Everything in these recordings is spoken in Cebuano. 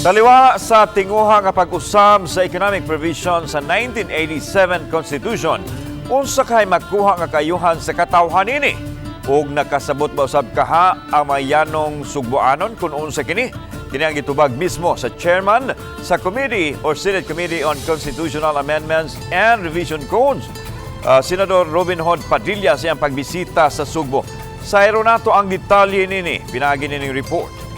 Taliwa sa tinguha nga pag-usab sa economic provision sa 1987 Constitution, unsa kay makuha nga kaayuhan sa katawhan nini? Ug nakasabot ba usab kaha ang mga yanong Sugboanon kung unsa kini? Kini ang gitubag mismo sa chairman sa Committee or Senate Committee on Constitutional Amendments and Revision Codes, Senador Robin Hood Padilla, sa iyang pagbisita sa Sugbo. Sa nato ang detalye nini, pinaagi nining report.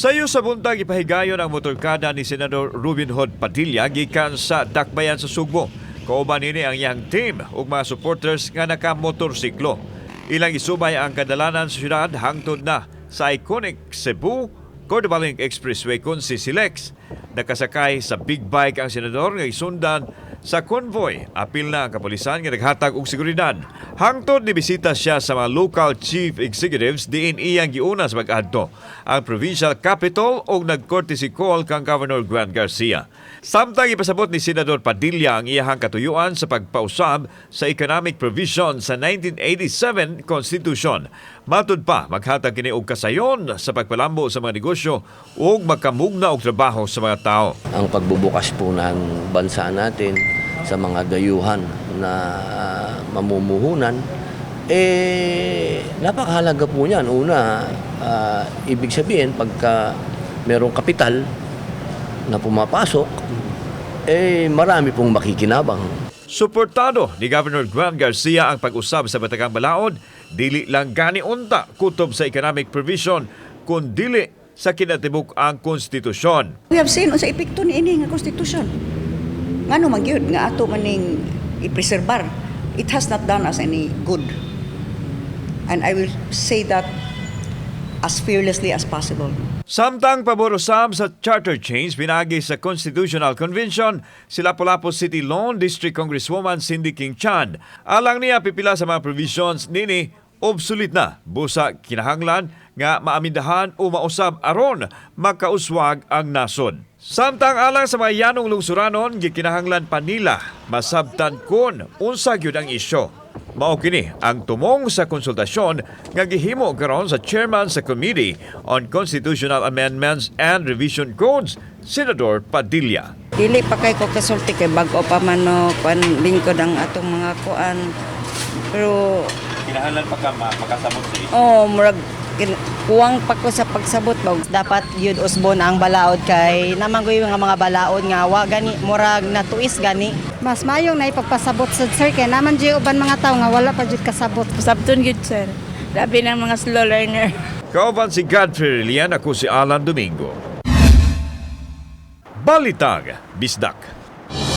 Sayo sa buntag, ipahigayon ang motorkada ni Senador Robin Hood Padilla gikan sa Dakbayan sa Sugbo. Kauban nini ang iyang team ug mga supporters nga nakamotorsiklo. Ilang isubay ang kadalanan sa syudad hangtod na sa iconic Cebu Cordova Link Expressway kon si Silex. Nakasakay sa big bike ang senador nga isundan sa convoy. Apil na ang kapulisan nga naghatag og seguridad. Hangtod ni bisita siya sa mga local chief executives diin iyang giuna sa pag-adto ang provincial capital og nag-courtesy call kang Governor Gwen Garcia. Samtang ipasabot ni Senador Padilla ang iyahang katuyuan sa pagpausab sa economic provision sa 1987 Constitution. Matud pa, maghatag kini og kasayon sa pagpalambo sa mga negosyo ug makamugna og trabaho sa mga tao. Ang pagbubukas po ng bansa natin sa mga dayuhan na mamumuhunan, eh, napakahalaga po niyan. Una, ibig sabihin, pagka merong kapital na pumapasok, eh, marami pong makikinabang. Suportado ni Governor Gwen Garcia ang pag-usab sa Batakang Balaod, dili lang gani unta kutob sa economic provision, kun dili sa kinatibuk ang konstitusyon. We have seen unsa epekto niini nga konstitusyon. Ngano man gyud nga ato maning ipreserbar? It has not done us any good. And I will say that as fearlessly as possible. Samtang pabor usab sa charter change pinagi sa Constitutional Convention si Lapu-Lapu City Lone District Congresswoman Cindy King Chan. Alang niya, pipila sa mga provisions nini obsolete na, busa kinahanglan nga maamindahan o mausab aron makauswag ang nasod. Samtang alang sa mga yanong lungsuranon, gikinahanglan pa nila masabtan kon unsa gyud ang isyu. Mao kini ang tumong sa konsultasyon nga gihimo karon sa chairman sa Committee on Constitutional Amendments and Revision Codes, Senador Padilla. Dili pa kay ko kasulti kay bag-o pa man no kuan lingkod ang atong mga kuan. Pero Kinahanglan pa ka makasabot sa isyu. Oh, murag kuwang pa ko sa pagsabot ba. Dapat yun usbon ang balaod kay namanggoy nga mga balaod nga wa gani murag natuis gani. Mas mayong na ipagpasabot sa sir kay naman jud uban mga tao nga wala pa jud kasabot. Sabton gyud, sir. Labi ng mga slow learner. Kauban si Godfrey Relian, ako si Alan Domingo. Balitang Bisdak.